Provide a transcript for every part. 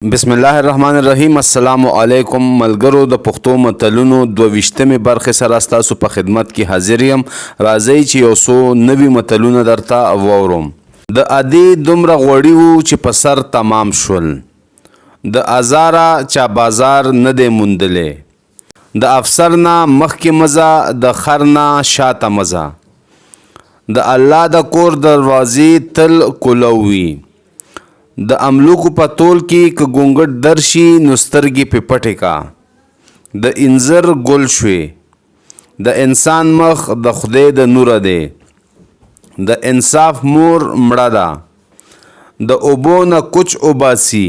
بسم الله الرحمن الرحیم. السلام علیکم ملګرو، د پښتو متلونو 22مې برخې سره ستاسو په خدمت کې حاضر یم. راځئ چې یو څو نوي متلونه درته واوروم. د ادې دومره غوړي وو چې په سر تمام شول. د ازاره چا بازار نه دی موندلی. د افسر نه مخکې مه ځه، د خر نه شاته مه ځه. د الله د کور دروازې تل کولو وي. د املوکو په تول کې که ګونګټ درشي نو سترګې پې پټې کا. د انځر ګل شوې. د انسان مخ د خدای د نوره دی. د انصاف مور مړه ده. د اوبو نه کوچ اوباسي.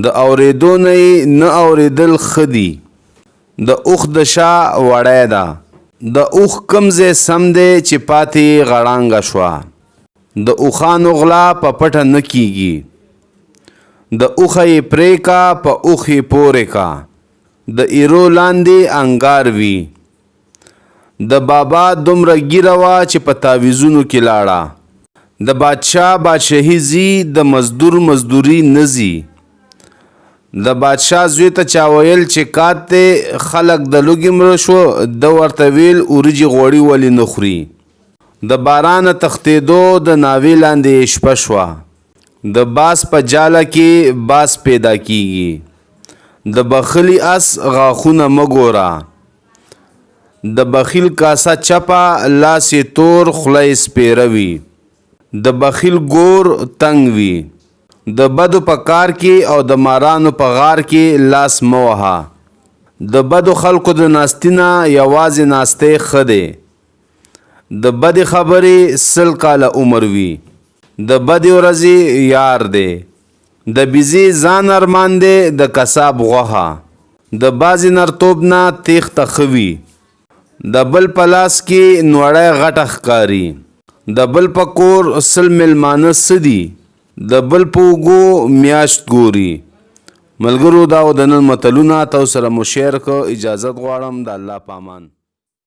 د اورېدو نه یې نه اورېدل ښه دي. د اوښ د شا وړی ده. د اوښ کوم ځای سم دی چې پاتې یې غړانګه شوه. د اوښانو غلا په پټه نه کیږي. د اوښه یې پرې کا، په اوښ یې پورې کا. د ایرو لاندې انګار وي. د بابا دومره ږیره وه چې په تاویزونو کې لاړه. د بادشاه بادشاهي ځي، د مزدور مزدوري نه ځي. د بادشاه زوی ته چا ویل چې کات دی، خلک د لوږې مړه شو، ده ورته ویل وریجې غوړي ولې نه خوري. د بارانه تښتېدو، د ناوې لاندې یې شپه شوه. د باز په جاله کې باز پیدا کېږي. د بخلي اس غاښونه مه ګوره. د بخیل کاسه چپه، لاس یې تور، خوله یې سپېره وي. د بخیل ګور تنګ وي. د بدو په کار کې او د مارانو په غار کې لاس مه وهه. د بدو خلکو د ناستي نه یوازې ناستی ښه دی. د بدې خبرې 100 کاله عمر وي. د بدې ورځې یار دی. د بیزې ځان ارمان دی، د قصاب غوښه. د بازې نرتوب نه تېښته ښه وي. د بل په لاس کې نوړی غټه ښکاري. د بل په کور 100 مېلمانه څه دي، د بل په اوږو میاشت ګوري. ملګرو، دا و د نن متلونه، تاسو سره مو شیر که. اجازت غواړم، د الله په امان.